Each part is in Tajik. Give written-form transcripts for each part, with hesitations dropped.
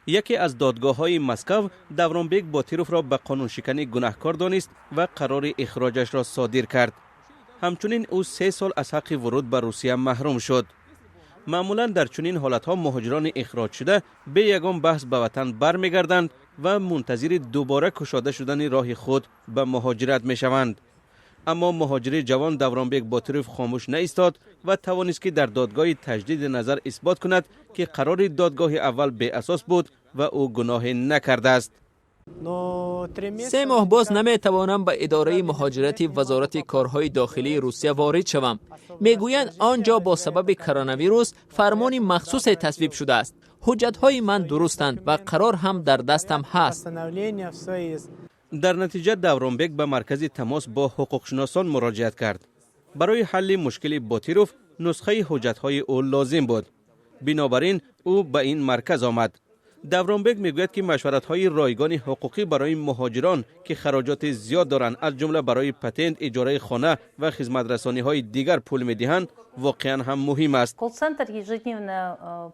Яке аз додгоҳҳои Москав Давронбек Ботировро ба қонуншиканӣ гунаҳкор донист ва қарори ихроҷашро содир кард. Ҳамчунин ӯ 3 сол аз ҳаққи вуруд ба Русия маҳрум шуд. Маъмулан дар чунин ҳолатҳо муҳоҷирони ихроҷшуда бе ягон баҳс ба ватан бармегарданд ва мунтазири дубора кушода шудани роҳи худ ба муҳоҷират мешаванд. Аммо муҳоҷири ҷавон Давронбек Ботиров хомӯш наистод ва тавонист, ки дар додгоҳи таҷдиди назар исбот кунад, ки қарори додгоҳи аввал беасос буд ва ӯ гуноҳе накардааст. 3 моҳ боз наметавонам ба идораи муҳоҷирати Вазорати корҳои дохилии Русия ворид шавам. Мегӯянд, он ҷо бо сабаби коронавирус фармони махсусе тасвиб шудааст. Ҳуҷҷатҳои ман дурустанд ва қарор ҳам дар дастам ҳаст. Дар натиҷа Давронбек ба маркази тамос бо ҳуқуқшиносон муроҷиат кард. Барои ҳалли мушкили Ботиров нусхаи ҳуҷҷатҳои ӯ лозим буд. Бинобар ин ӯ ба ин марказ омад. Давронбек мегӯяд, ки машваратҳои ройгони ҳуқуқӣ барои муҳоҷирон, ки хароҷоти зиёд доранд, аз ҷумла барои патент, иҷораи хона ва хизматрасониҳои дигар пул медиҳанд, воқеан ҳам муҳим аст. Колл-центр ежедневно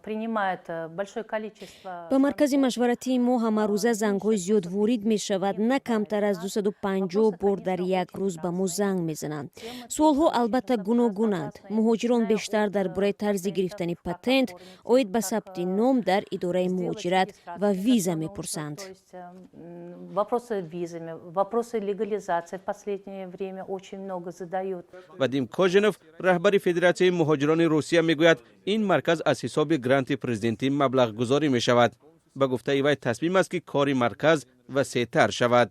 принимает большое количество. Ба маркази машваратии мо ҳамарӯза зангҳои зиёд ворид мешавад. На камтар аз 250 бор дар як рӯз ба мо занг мезананд. Суолҳо, албатта, гуногунанд. Муҳоҷирон бештар дар бораи тарзи гирифтани патент, оид ба сабти ном дар идораи муҳоҷират ва виза мепурсанд. Вопросы визами, вопросы легализации в последнее время очень много задают. Вадим Кожинов, раҳбари Федератсияи муҳоҷирони Русия, мегӯяд, ин марказ аз ҳисоби гранти президентӣ маблағгузорӣ мешавад. Ба гуфтаи вай, тасмим аст, ки кори марказ васеътар шавад.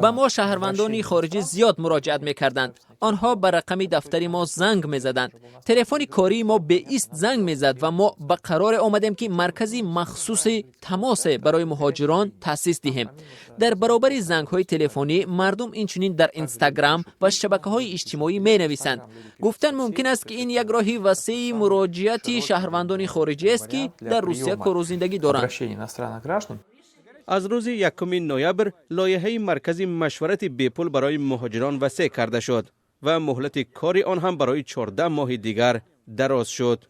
Ба мо шаҳрвандони хориҷӣ зиёд муроҷиат мекарданд. Онҳо ба рақами дафтари мо занг мезаданд. Телефони кории мо беист занг мезад ва мо ба қароре омадем, ки маркази махсуси тамосе барои муҳоҷирон таъсис диҳем. Дар баробари зангҳои телефонӣ мардум инчунин дар Инстаграм ва шабакаҳои иҷтимоӣ менависанд. Гуфтан мумкин аст, ки ин як роҳи васеи муроҷиати шаҳрвандони хориҷиест, ки дар Русия кору зиндагӣ доранд. Аз рӯзи 1 ноябр лоиҳаи маркази машварати бепул барои муҳоҷирон васеъ карда шуд ва муҳлати кори он ҳам барои 14 моҳи дигар дароз шуд.